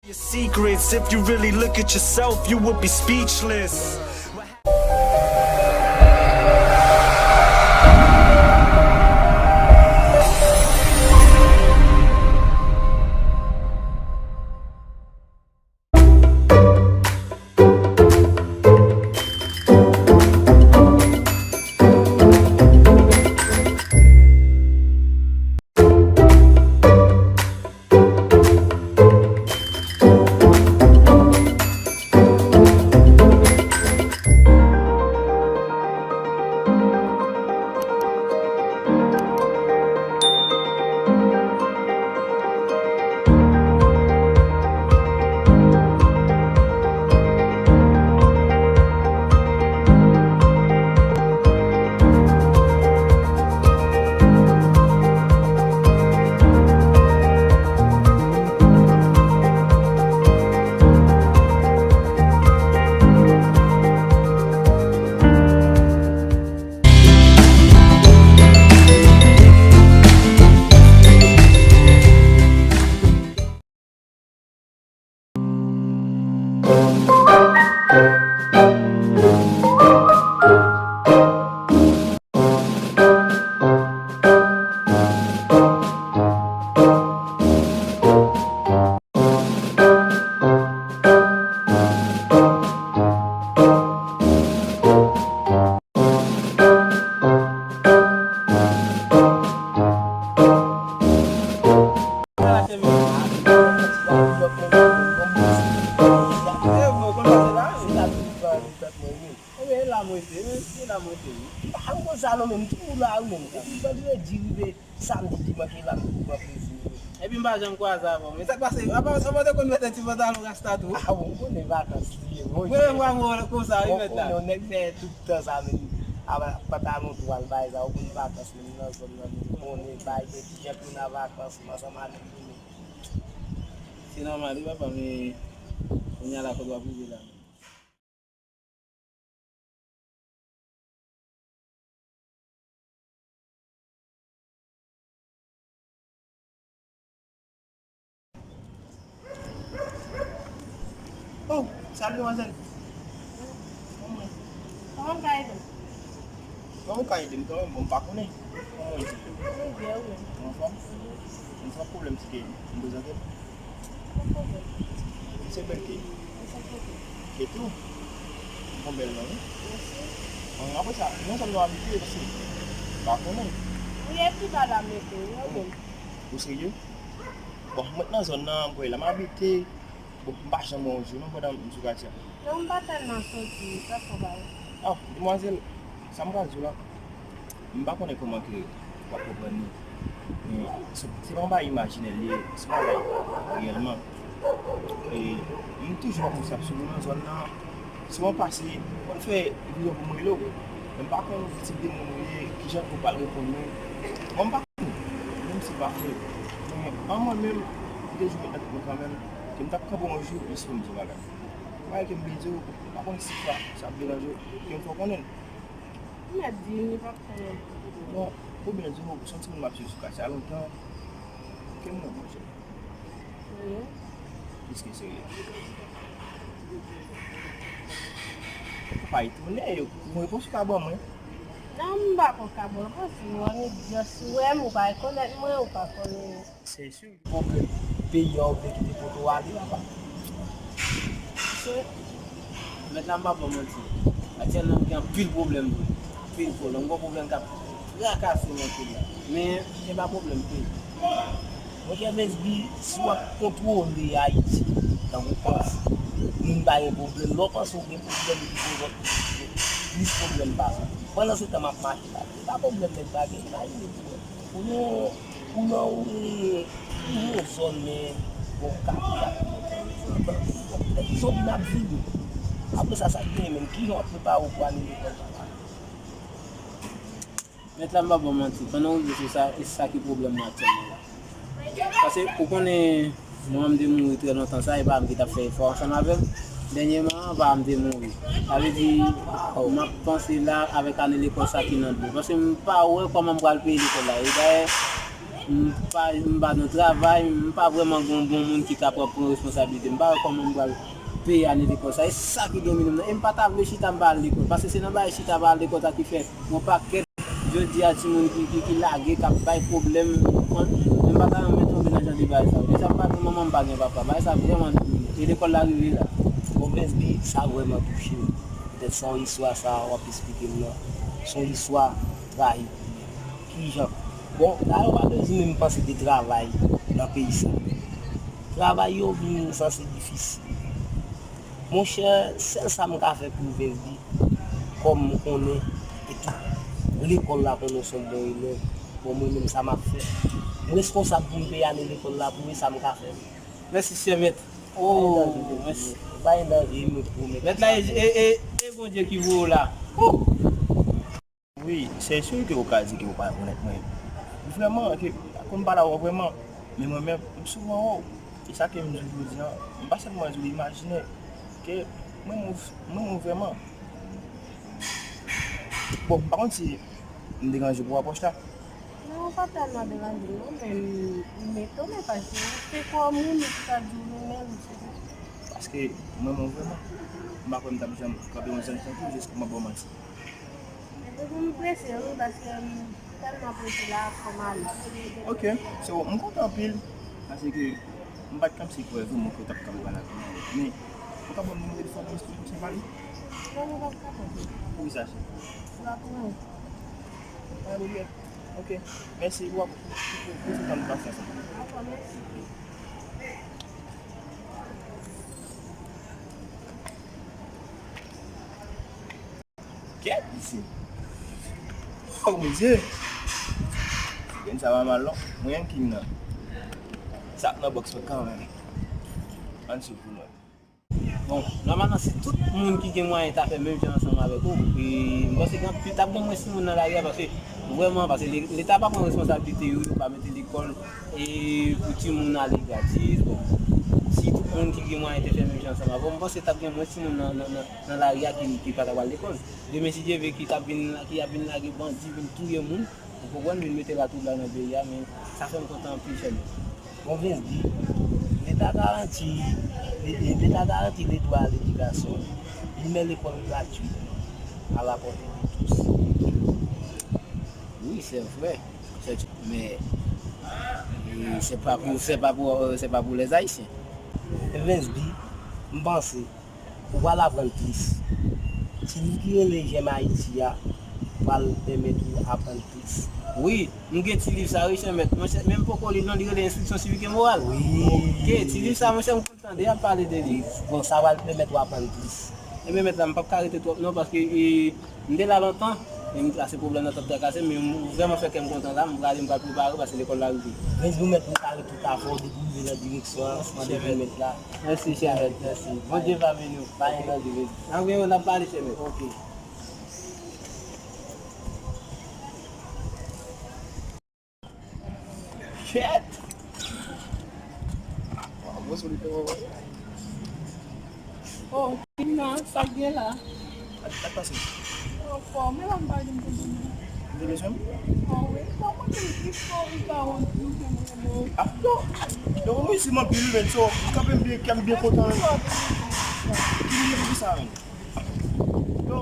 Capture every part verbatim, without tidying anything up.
Your secrets, if you really look at yourself, you would be speechless. Ebyen, e la m rete, wi. E la m rete, wi. M pa janm konn sa non, menm. M toujou la, wi, menm. Depi vandredi rive samdi, dimanch, e la m toujou pran plezi, wi. Epi m pa janm kwaze avè w. Men sa k pase? Apa, apa w te konn mete ti pantalon rasta tou? A, ou konnen vakans li ye, monchè. Premye fwa m wè w konsa, wi, mèt la. Ou konnen, yon nèg fè tout tan sa, menm. Apa, pantalon tou al bay sa, ou konn vakans, menm, nan zòn nan, menm. Ou konnen, bay, gen ti jan tou nan vakans, ansanm avèk nou, menm. Se nòmal, wi, papa, men kounye a la, kote w ap rive la, menm. Oh, salut, demwazèl. Kòman w ka ede m? Kòman w ka ede m kanmenm? Bon, m pa konnen. Kòman w ede m? Mwen byen, wi. Ou anfòm? Mwen san pwoblèm, si te m prezante m. San pwoblèm. Se bèl ke. Mwen san pwoblèm. Ke tou. Bon, bèl non, wi. Mèsi. Bon, apre sa, nan zòn nan w abite, paske m pa konnen. Wi, e pi ba la m rete, wi, mwen menm. Ou serye? Bon, mwen nan zòn nan, m kwè la m abite. Bon, m pa janm wè w jou non pandan m sou katye a. Non, m pa tèlman soti, sa fò bay. Ah, demwazèl, sa m pral di w la, m pa konnen kòman ke w ap konprann li. Men se, se pa yon bagay imajinè l ye, se yon bagay reyèlman. E m toujou wè konsa sou moun nan zòn nan. Souvan pase, m konn fè videyo pou m rele w. Men m pa konn ki tip de moun ou ye, kijan pou w pral reponn mwen. Bon, m pa konn, menm si l pa fè. Men an mwen menm, m te jwe nan tèt mwen kanmenm, ke m t ap kanpe yon jou, jis pou m di yon bagay. Bagay ke m vle di w, m pa konn si sa, sa ap deranje w, ke m fè w konnen l. Ou mèt di m, li p ap fè anyen. Bon, pou byen di w, se yon timoun m ap swiv sou katye a lontan, ke m wè, monchè. Serye? Plis ke serye. Ou pa etone, ou gon repons ou ka ban mwen? Non, m pa ko ka ba w repons, ou annik just ou wè m, ou pa rekonèt mwen, ou pa konnen. Se sou pwoblèm peyi a, ou vle kite poto ale la, papa. Mesye, mèt la, m pa ba w manti. Aktyèlman, m gen anpil pwoblèm vre. Anpil pwoblèm. M gon pwoblèm k ap trakase m anpil la. Men, se pa pwoblèm peyi. Monchè Mesbi, si w ap kontwole Ayiti, tankou panse moun pa gen pwoblèm, lè w panse w gen pwoblèm, epi gon lòt moun ki gen plis pwoblèm pase w. Pandansetan, m ap mache la. Se pa pwoblèm nèg pa gen, imajine pou wè. Ou nan, ou nan, ou, ou nan yon zòn, men bon, katye a. Zonbi n ap vini. Apre sa, sa k genyen menm? Kijan w ap prepare w pou ale lekòl papa? Mèt la, m pa ba w manti. Pandan w rive sou sa, e sa ki pwoblèm mwen aktyèlman la. Paske ou konnen, manman m te mouri trè lontan sa, e pa m ki t ap fè efò ansanm avè l. Dènyèman an, papa m te mouri. Sa vle di, m ap panse la avèk ane lekòl sa ki nan dlo. Paske m pa wè kòman m pral peye lekòl la. E dayè, M pa, m pa nan travay, m pa vrèman gen yon bon moun ki kapab pran responsablite. M pa wè kòman m pral peye ane lekòl sa. E sa ki domine m nan. E m pa ta vle chita m pa al lekòl. Paske se nan bagay chita pa al lekòl sa ki fè yon pakèt jodi a timoun ki, ki, ki lage, k ap bay pwoblèm, ou konprann? Men m pa ta renmen tonbe nan jan de bagay sa yo. Deja m pa gen manman, m pa gen papa. Bagay sa vrèman domine m. E lekòl la rive la. Bon, Blessby, sa vrèman touche m. Petèt se yon istwa sa w ap esplike m nan. Se yon istwa trajik. Kijan? Bon, dayè w pa bezwen menm panse de travay nan peyi sa. Travay yo vin sanse difisil. Monchè, sèl sa m ka fè pou Blessby, kòm m konnen, e tout lekòl la konnen w se yon bon elèv, bon, mwen menm sa m ap fè. M reskonsab pou m peye ane lekòl la pou ou, e sa m ka fè. Mèsi, chè mèt. Oh, mèsi. Pa gen danje, mwen pwomèt. Mèt la, e, e, e, e Bondye ki voye w la. Wi, se sou ke ou ka di ke ou pa rekonèt mwen. Vrèman, ke, konn pale avè w vrèman. Men mwen menm, m souvan wè w. E sa ke m di w jodi a, m pa sèlman di w imajinè. Ke mwen, mwen, mwen, mwen vrèman. Bon, m pa konn si m deranje w pou apwòch la. Non, ou pa tèlman deranje m non, men m etone paske ou se kò moun, ou ka di w renmen l, ou se Paske mwen, mwen vrèman, m pa kwè m t ap janm kanpe yon jèn tankou w jis pou m ap ba w manti. Epi pou m prese wi, paske m tèlman prese la, fò m ale. Ok, so, m kontan anpil, paske m pa t kanpe si kwè vrèman ke w t ap kanpe pale avè m. Men, ou ka ban m nimewo telefòn ou, si w pase pale? Non, nou p ap kapab. Poukisa, chè? Ou ap pran. Pa gen pwoblèm. Ok, mèsi, w ap, w ap, w ap tann pasyans. Dakò, mèsi. Kèt isi. Oh, Bondye. Grenn sa pa mal non. Mwen ki nan. Sa k nan bòks mwen kanmenm. Ann swiv pou nou. Bon, nòmalman, si tout moun ki gen mwayen ta fè menm jan ansanm avèk ou, e, m panse gen anpil, t ap gen mwens timoun nan lari a, paske vrèman, paske le-, Leta pa pran responsablite yo, yo pa mete lekòl, e, pou timoun ale gratis. Bon, si tout moun ki gen mwayen te fè menm jan ansanm avè w, m panse t ap gen mwens timoun nan, nan, nan, nan lari a ki, ki pa t ap al lekòl. Demen, si Dye vle, ki t ap vin, ki ap vin lage bandi, vin touye moun. Ou konprann, vin mete latwoublay nan peyi a, men sa fè m kontan anpil, chè mèt. Bon, Blessby, Leta garanti, le-, le-, Leta garanti ledwa a ledikasyon, li met lekòl gratui a la pòte de tous. Wi, se vre. Se, men, e, se pa pou, se pa pou, se pa pou lèzayisyen. Blessby, m panse, ou pral aprann plis. Ti liv ki rele J'aime Haïti a pral pèmèt ou aprann plis. Wi, m gen ti liv sa wi, chè mèt. Monchè, men m poko li l non, li rele Instruction civique et morale. Wi. Ok, ti liv sa, monchè, m konn tande y ap pale de li. Bon, sa pral pèmèt ou aprann plis. Ebyen, mèt la, m p ap ka rete twòp non, paske, e, m te la lontan, e m trase pwoblèm nan t ap trakase m, men m vrèman fè kè m kontan la, m prale, m pral prepare paske lekòl la rive. Blessby, ou mèt prepare tout afè w, depi w rive nan direksyon an, mande pou mèt la. Mèsi, chè mèt, mèsi. Bondye va beni w. Pa gen danje, Blessby. N ap gen yon, n ap pale, chè mèt. Ok. Kèt! Waw, mwen sou li te wè wè. Oh, Tina, sa k gen la? Sa k pase? Anfòm, men la m pa gen pou di nou. Ou te bezwen m? Oh, wi. Kòman ke l ki fè w pa wont nou ke m renmen w? Ah, non. Yo, mwen si m anpil, men so, m kanpe m byen, kè m byen kontan. Ki moun ki sa, men? Yo.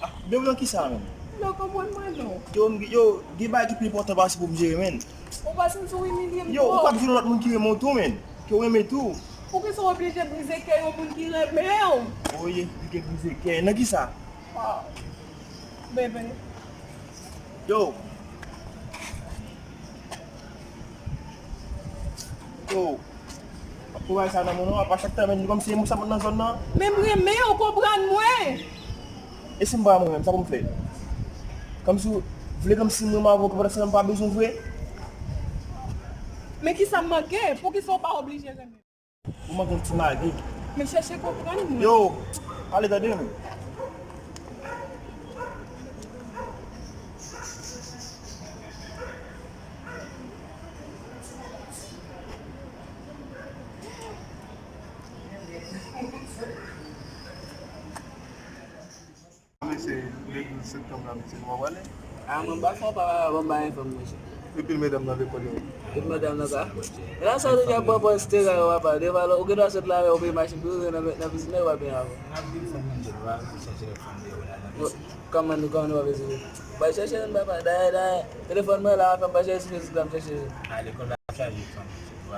Ah, men w nan kisa menm? Yo, konprann mwen non. Yo, m, yo, gen bagay ki pi enpòtan pase pou m jere, menn. Ou pa santi w imilye m twòp? Yo, ou p ap jwenn lòt moun ki renmen w tou, menn. Ke w renmen tou. Poukisa w oblije brize kè yon moun ki renmen w? Oye, li ke brize kè. Nan kisa? Ah, bebe. Yo. Yo. Ap pran bagay sa nan men w non, apa chak tan menm kòmsi e moun sa pa t nan zòn nan. Men m renmen w, konprann mwen. E si m pa renmen w menm, sa pou m fè? Kòmsi w vle kòmsi m renmen avè w, pandan se tan m pa bezwen w vre? Men kisa m manke? Poukisa w pa oblije renmen m? Ou manke yon ti magi. Men chèche konprann mwen. Yo, ale tande m. Mesye, le douz septanm la, mesye, nou pa prale? A, mwen pa fè yon pa ban m bay enfòm, monchè. Epi medam nan lekòl yo. Epi medam nan ka. E la sa, ou deja pran pòz tera yo, papa. Devan ou gen dwa sot la, ou peye machin pou ou nan, nan pisine, ou pa peye avan. Kòman nou, kòman nou pa bezwen? Bay chèche nou, papa. Dayè, dayè, telefòn mwen la, fè m pa chèche sou Facebook la, m chèche. A, lekòl la chaje fanm.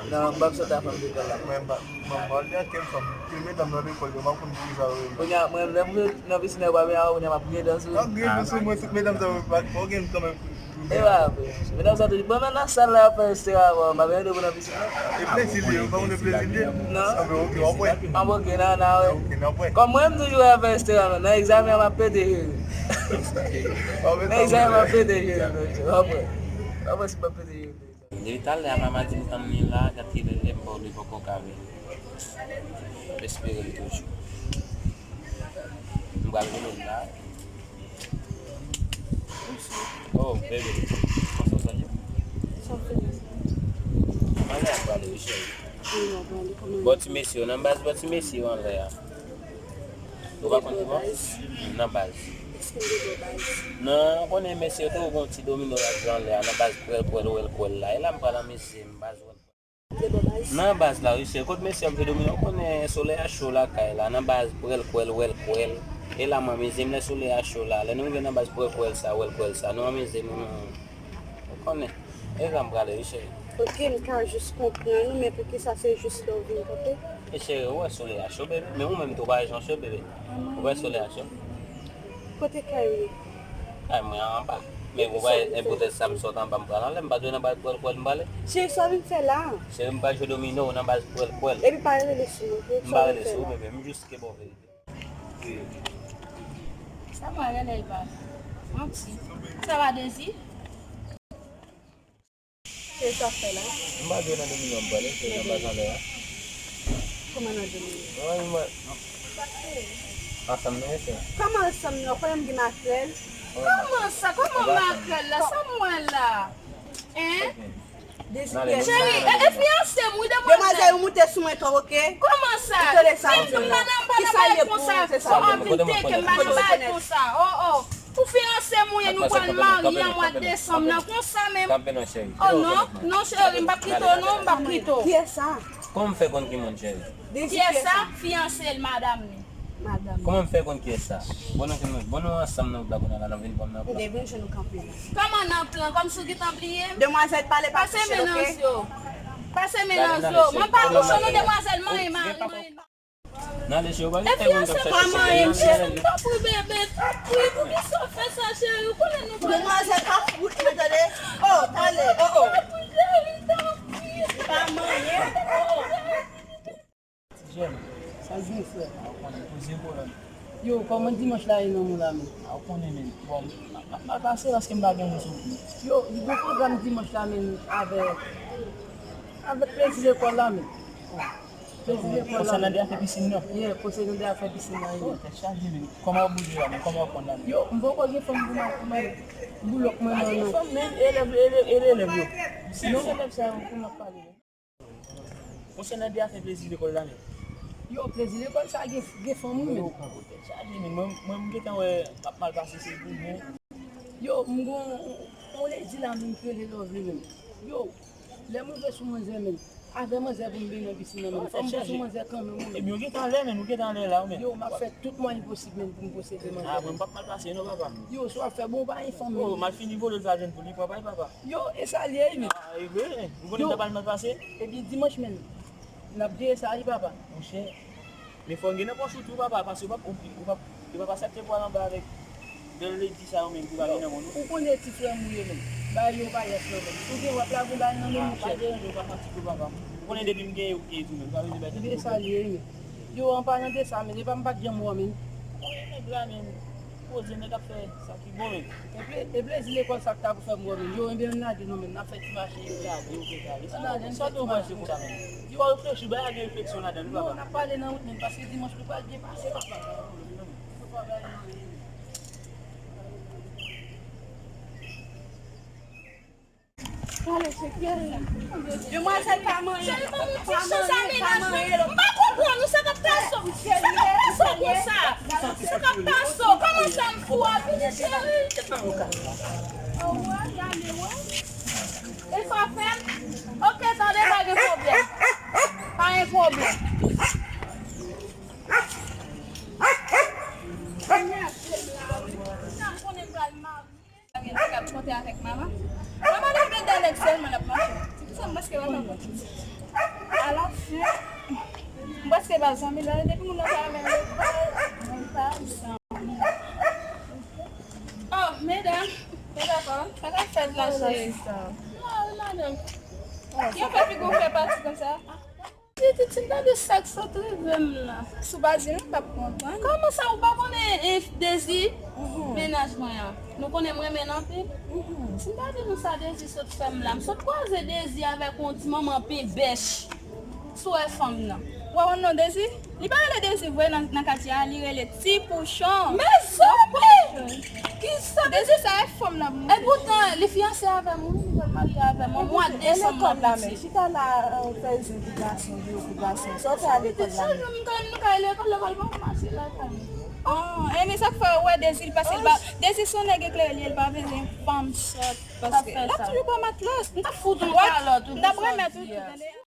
Non, m p ap sot ak fanm lekòl la. Mwen, m pa, mwen, m pa al de ankenn fanm. Ke medam nan lekòl yo, m ap konn poukisa yo rele. Kounye a, mwen, lè m nan pisine, w ap gen, kounye a, m ap gen dans ou. Ap gen dans ou, mwen, tout medam sa yo, pa, pa gen kanmenm. E pa vre. Medam sa toujou, bon, men nan sal la, ap fè estera, bon, m ap gen de pou nan pisine. E plezi li ye, ou pa konnen plezi li ye? Non. Anben, ok, w ap wè. Anben, ok, nan, nan, wè. Ok, nan, wè. Kòm mwen, m toujou ap fè estera, men nan egzamen an, m ap pete, cheri. Nan egzamen an, m ap pete, cheri, w ap wè. W ap wè si m ap pete, cheri. Depi talè a, mama di m tann li la, gad kilè l ye, m pa, li poko ka vini. M ap espere l toujou. M pral rele l la. Oh, baby. Kòman w soti? Sa w fè? Mwen la, m prale, wi, cheri. Wi, w ap prale, kòman? Bò ti mesye yo, nan baz bò ti mesye yo anlè a. Ou pa konn ki bò? Nan baz. Èske m te bò baz? Non, ou konnen mesye yo toujou gon ti domino y ap jwe anlè a, nan baz pwèl, pwèl, wèl, kwèl la. E la m pral anmize m, baz wèl. Nan baz la, wi, cheri. Kot mesye ap jwe domino, ou konnen solèy a cho lakay la. Nan baz pwèl kwèl, wèl kwèl. E la m anmize m lè solèy a cho la. Lè nou rive nan baz pwèl kwèl sa, wèl kwèl sa, nou anmize nou, nou, ou konnen. E la m prale, wi, cheri. Ok, m ka jis konprann ou, men poukisa se jis lè w vin kanpe? E cheri, ou wè solèy a cho, baby. Men ou menm tou, ou pa wè jan w cho, baby. Ou wè solèy a cho. Kote kay ou ye? Kay mwen anba. Men pou bay, e poutèt sa m sot anba, m pral anlè, m pa dwe nan bay pwèl pwèl m pale. Cheri, sa w vin fè la? Cheri, m pral jwe domino nan baz pwèl pwèl. Epi pa rele sou mwen, ok? M pa rele sou ou, bebe, m jis kenbe w verite. Sa mwen rele l pa. Manti. Sa va, Dezi? Se sa w fè la? M pa dwe nan domino m pral, se nan baz anlè a. Kòman nan domino? Mwen, mwen. Ansanm nou ye, cheri. Kòman ansanm nou? Ou konnen m gen makrèl? Kòman sa? Kòman makrèl la? Sa m wè la? Hein? Cheri, e, e fiyanse m, wi, demwazèl. Demwazèl, ou moute sou mwen twòp, ok? Kòman sa? Ou tande sa, m pa nan bagay konsa. Sa w ap vin teke m pa nan bagay konsa. Oh, oh. Ou fiyanse m, wi, nou pral marye an mwa desanm nan konsa menm. Oh non, non, cheri, m p ap kite w, non, m p ap kite w. Kiyès sa? Kòman m fè konn ki moun, cheri? Kiyès sa? Fiyanse l, madanm li. Madanm. Kòman m fè konn kiyès sa? Bon, nou, bon, nou ansanm nan wout la kounye a la, n ap vin pran m nan plan. Ou te vin jwenn ou kanpe la. Kòman nan plan? Kòmsi w gentan bliye m? Demwazèl, pale pa sou chèn, ok? Pase menaj yo. Pase menaj yo. Mwen pa kouche non, demwazèl, manyen, manyen, manyen. Nan leche yo pa gen. E fiyanse pa manyen m, cheri, m tanpri, bebe, tanpri, poukisa w fè sa, cheri? Ou konnen nou pa. Demwazèl pa fout mwen, tande. Oh, pale, oh, oh. Tanpri, cheri, tanpri. Pa manyen, oh. Ti jèn, sa k gen, frè? A, ou konnen, poze kolòn. Yo, kòman dimanch la ye nan moun la, men? A, ou konnen, men. Bon, m ap mal pase paske m pa gen moun sou mwen. Yo, li gen pwogram dimanch la, men, avèk, avèk plezi lekòl la, men. Konsènan de afè pisin nan? Yeah, konsènan de afè pisin nan, yeah. Tèt chaje, men. Kòman w ap bouje la, men? Kòman w ap konn la, men? Yo, m poko gen fanm pou m al, pou m al boulòk mwen, non, non. Pa gen fanm, men. Elèv, elèv, elèv yo. Si se elèv sa yo, pou m ap pale, men. Konsènan de afè plezi lekòl la, men. Yo, plezi lekòl sa gen, gen fanm, wi, men. Tèt chaje, men. Mwen, mwen, m gentan wè m ap mal pase, se pou mwen. Yo, m gon, on ledi la, men, ki rele Lovely, men. Yo, lè m rive sou manzè, men. Avè manzè pou m vin nan pisin nan, men. Fò m pran sou manzè kanmenm, wi, men. Ebyen, ou gentan lè, men, ou gentan lè la, wi, men. Yo, m ap fè tout mwayen posib, men, pou m posede manzè. A, mwen, m p ap mal pase, non, papa. Yo, sa w ap fè, bon, ou pa gen fanm, men. O, m al fini vole l, pa jwenn pou li pran pa l, papa. Yo, e sa l ye, wi, men. A, e vre, ou konnen m t ap al mal pase. Epi dimanch, men, n ap jere sa, wi, papa. Monchè. Men fò w gen nan pòch ou tou, papa, paske ou p ap, ou p ap, ou p ap aksepte pou w al anba avèk bèl ledi sa yo menm ki pa gen nan moun ou. Ou konnen ti frè m ou ye menm. Bay yo pa yès non menm. Ou gen w ap lage bay nan men, monchè. Pa deranje w, pa santi tou, papa. Ou konnen depi m gen yo, m gen tou menm. Pa bezwen bay tèt pwoblèm. E sa l ye, wi. Yo, an palan de sa, men, e pa m pa t janm wè w, men. Ou konnen nèg la, men. Poze nèg ap fè sa ki bon, men. E ple-, e plezi lekòl sa k ta pou fè m wè, men. Yo, enben, ann lage non, men. N ap fè ti mache. Gade, ou te gade. Ann lage, ann fè ti mache. Sa w tou panse konsa, men? Yo, reflechi, bagay la gen refleksyon ladan l, wi, papa. Non, n ap pale nan wout, men, paske dimanch nou pral byen pase, papa. Fò pa bay nan anyen. Pale, se kè. Demwazèl pa manyen. Cheri, ban m yon ti chans a menaj mwen. M pa konprann ou, sa k ap pase w? Sa k ap pase w konsa? Sa k ap pase w? Kòman Sa m fou a, vini cheri. Anwè, gade wè. E sa fè m? Ok, tande, pa gen pwoblèm. Pa gen pwoblèm. Mèt la wi. Sa m konnen m pral marye. Mwen k ap konte avèk manman. Manman nan bendè nèg sèlman l ap mache. Sa m prèske pa janm konte. Alafen, m prèske pa zanmi la. Depi moun nan pa renmen m, mwen pa zanmi. Oh, medam, medam, sa k ap fèt la, cheri? Non, wi, madanm. Yon fè figi w fè pati konsa. Ti, ti, ti, m tande sa k sot rive m la. Si w pa di m, m p ap konprann. Kòman sa, ou pa konnen, eh, Dezi? Mennaj mwen an. Nou konnen m renmen l anpil. Si m pa di nou sa Dezi sot fè m la, m sot kwaze Dezi avèk yon ti manman pen bèch. Si w wè fanm nan. Ou pa konn non Dezi? Li pa rele Dezi vre nan, nan katye a, li rele Ti Pouchon. Mezanmi! Kisa? Dezi sa e fanm nan pou mwen. Epoutan, li fiyanse avè m, wi, li pral marye avè m. Mwa desanm m ap piti. Chita la, euh, fè zen pou gason, yo pou gason. Sa w fè a lekòl la menm? Nou ka, nou ka lekòl, lekòl pa mache lakay mwen. Oh, e men sa k fè ou wè Dezi, li pase, li pa, Dezi se yon nèg eklere, li, li pa bezwen fanm sòt, paske l ap toujou pran matlas. M ta fout yon kalòt, ou m t ap remèt ou tou, tande?